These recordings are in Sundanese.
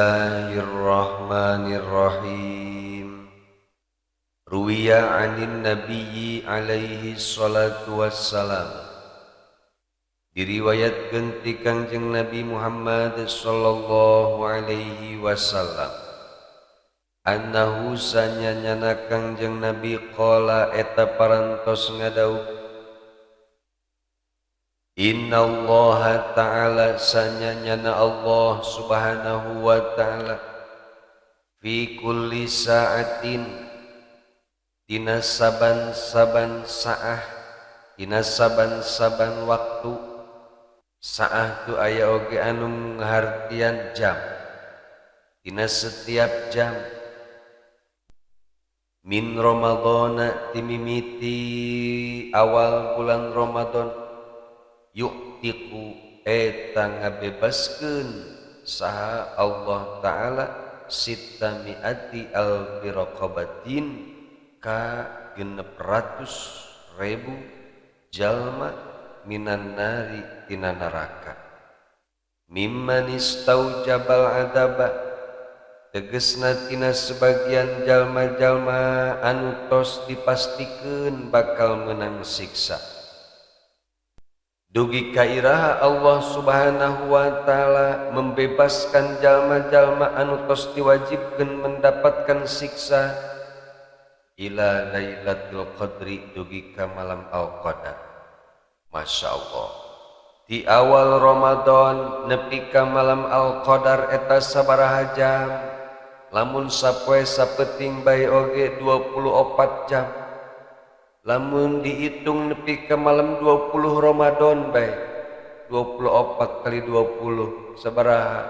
Bismillahirrahmanirrahim. Ruwiya anin nabiyyi alaihi salatu wassalam. Diriwayatkeun ti Kangjeng Nabi Muhammad sallallahu alaihi wasallam. Annahu sanyanyana Kangjeng Nabi qala eta parantos ngadawuh Inna Allah ta'ala sanyanyana Allah subhanahu wa ta'ala fi kulli sa'atin tina saban-saban sa'ah tina saban-saban waktu. Sa'ah tu aya oge anu ngahartian jam, tina setiap jam. Min Ramadana timimiti awal bulan Ramadan yu'tiku eta ngabebaskeun saha Allah ta'ala sittami'ati alfi raqabatin ka 600.000 jalma minan nari tina neraka. Mimman istaujabal adaba tegesna tina sebagian jalma-jalma anu tos dipastikeun bakal menang siksa. Dugi kairaha Allah subhanahu wa ta'ala membebaskan jalma-jalma anu tos diwajibkeun mendapatkan siksa ila lailatul qadri dugi ka malam al-qadar. Masya Allah. Di awal Ramadan nepi ka malam al-qadar eta sabaraha jam? Lamun sapoe sapeting bae oge 24 jam. Lamun dihitung nepi ke malam 20 Ramadan bae 24 kali 20 sabaraha?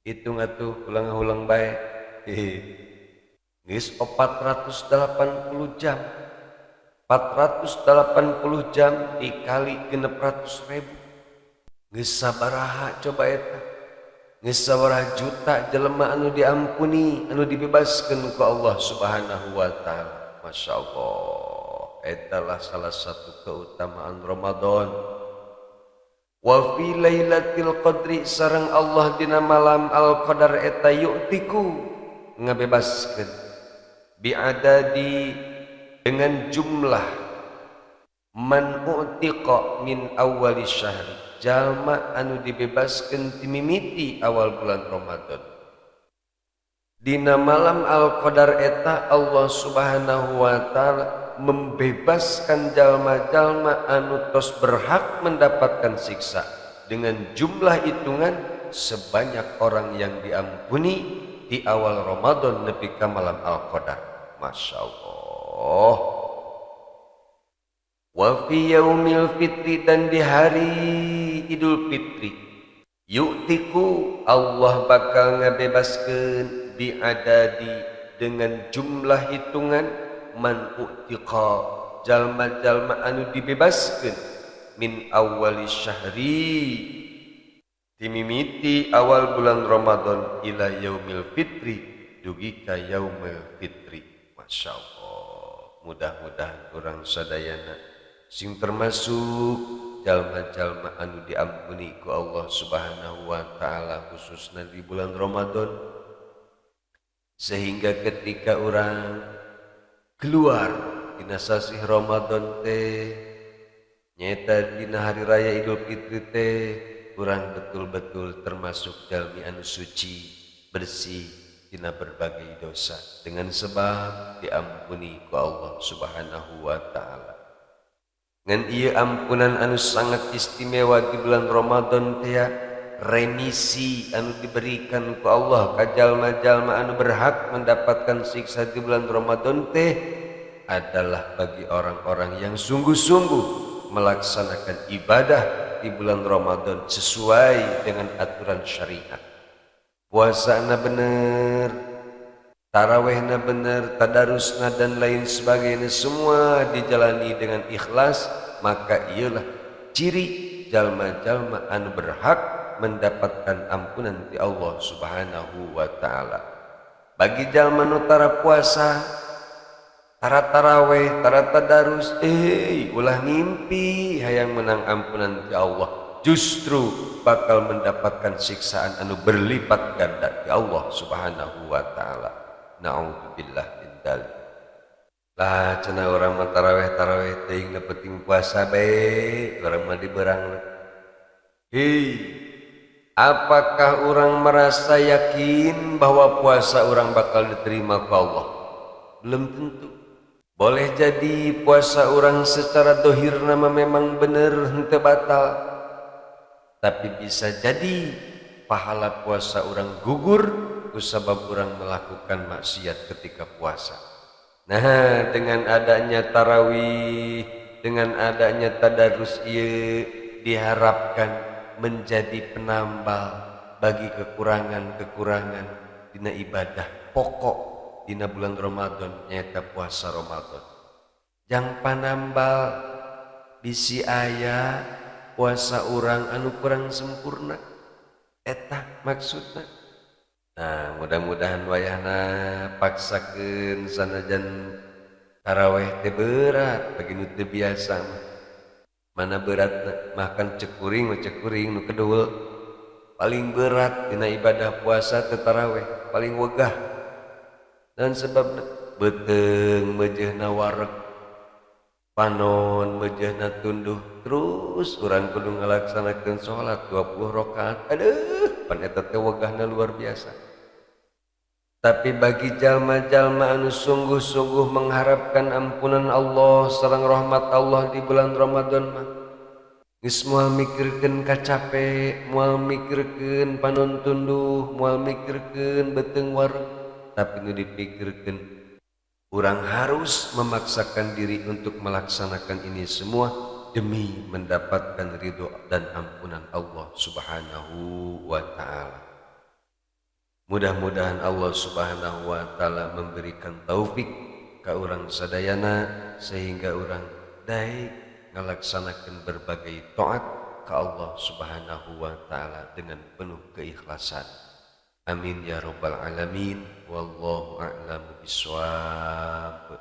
Hitung atuh ulang-ulang bae. Geus 480 jam. 480 jam dikali 600.000. Geus sabaraha coba eta? Geus sabaraha juta jelema anu diampuni, anu dibebaskeun ku Allah Subhanahu wa taala. Masya Allah, etalah salah satu keutamaan Ramadan. Wa fi lailatul qadri sareng Allah dina malam al-qadar eta yu'tiku ngabebaskeun bi'adadi dengan jumlah man u'tiqa min awali syahri jalma anu dibebaskeun timimiti awal bulan Ramadan. Dina malam al-qadar eta Allah subhanahu wa ta'ala membebaskan jalma-jalma anu tos berhak mendapatkan siksa dengan jumlah hitungan sebanyak orang yang diampuni di awal Ramadan nepi ka malam al-qadar. Masya Allah. Wa fi yaumil fitri dan di hari Idul Fitri yu'tiku Allah bakal ngabebaskeun bi'adadi dengan jumlah hitungan man u'tiqa jalma-jalma anu dibebaskeun min awali syahri timimiti awal bulan Ramadan ila yaumil fitri dugi ka yaumil fitri. Masya Allah, mudah-mudahan urang sadayana sing termasuk jalma-jalma anu diampuni ku Allah Subhanahu wa taala khususna di bulan Ramadan, sehingga ketika orang keluar dina sasih Ramadan teh nyaeta dina hari raya Idul Fitri teh urang betul-betul termasuk jalmi anu suci bersih dina berbagai dosa dengan sebab diampuni ku Allah Subhanahu wa taala. Ngan ieu ampunan anu sangat istimewa di bulan Ramadan teh remisi anu diberikan ku Allah ka jalma-jalma anu berhak mendapatkan siksa di bulan Ramadan teh adalah bagi orang-orang yang sungguh-sungguh melaksanakan ibadah di bulan Ramadan sesuai dengan aturan syariat. Puasana bener, tarawehna bener, tadarusna dan lain sebagainya semua dijalani dengan ikhlas, maka ialah ciri jalma-jalma anu berhak mendapatkan ampunan ti Allah Subhanahu wa taala. Bagi jalma nu tara puasa, tara taraweh, tara tadarus, ulah ngimpi hayang menang ampunan ti Allah. justru bakal mendapatkan siksaan anu berlipat ganda di Allah Subhanahu wa taala. Naudzubillah min dzalik. Lah cenah urang mah taraweh-taraweh teuing nu penting puasa bae, urang mah diberangna. Hei, apakah orang merasa yakin bahwa puasa orang bakal diterima ku Allah? Belum tentu. Boleh jadi puasa orang secara dohir nama memang bener henteu batal, tapi bisa jadi pahala puasa orang gugur kusabab orang melakukan maksiat ketika puasa. Nah, dengan adanya tarawih, dengan adanya tadarus ieu diharapkan menjadi penambal bagi kekurangan-kekurangan dina ibadah pokok dina bulan Ramadan nyaeta puasa Ramadan. Jang panambal bisi aya puasa urang anu kurang sempurna, eta maksudna. Nah, mudah-mudahan wayahna paksakeun sanajan taraweh teh berat bagi nu teu biasa mah. Mana beratna makan cekuring mah cekuring nu kedul. Paling berat dina ibadah puasa teh taraweh, paling wegah. Dan sebabna beuteung meujeuhna wareg, panon meujeuhna tunduh, terus urang kudu ngalaksanakeun salat 20 rakaat. Aduh, pan eta teh wegahna luar biasa. Tapi bagi jalma-jalma anu sungguh-sungguh mengharapkan ampunan Allah sareng rahmat Allah di bulan Ramadan mah geus moal mikirkeun kacape, moal mikirkeun panon tunduh, moal mikirkeun beuteung wareg, tapi nu dipikirkeun urang harus memaksakan diri untuk melaksanakan ini semua demi mendapatkan ridho dan ampunan Allah Subhanahu wa taala. Mudah-mudahan Allah Subhanahu wa taala memberikan taufik ka urang sadayana sehingga urang daek ngalaksanakeun berbagai taat ka Allah Subhanahu wa taala dengan penuh keikhlasan. Amin ya rabbal alamin. Wallahu a'lamu bissawab.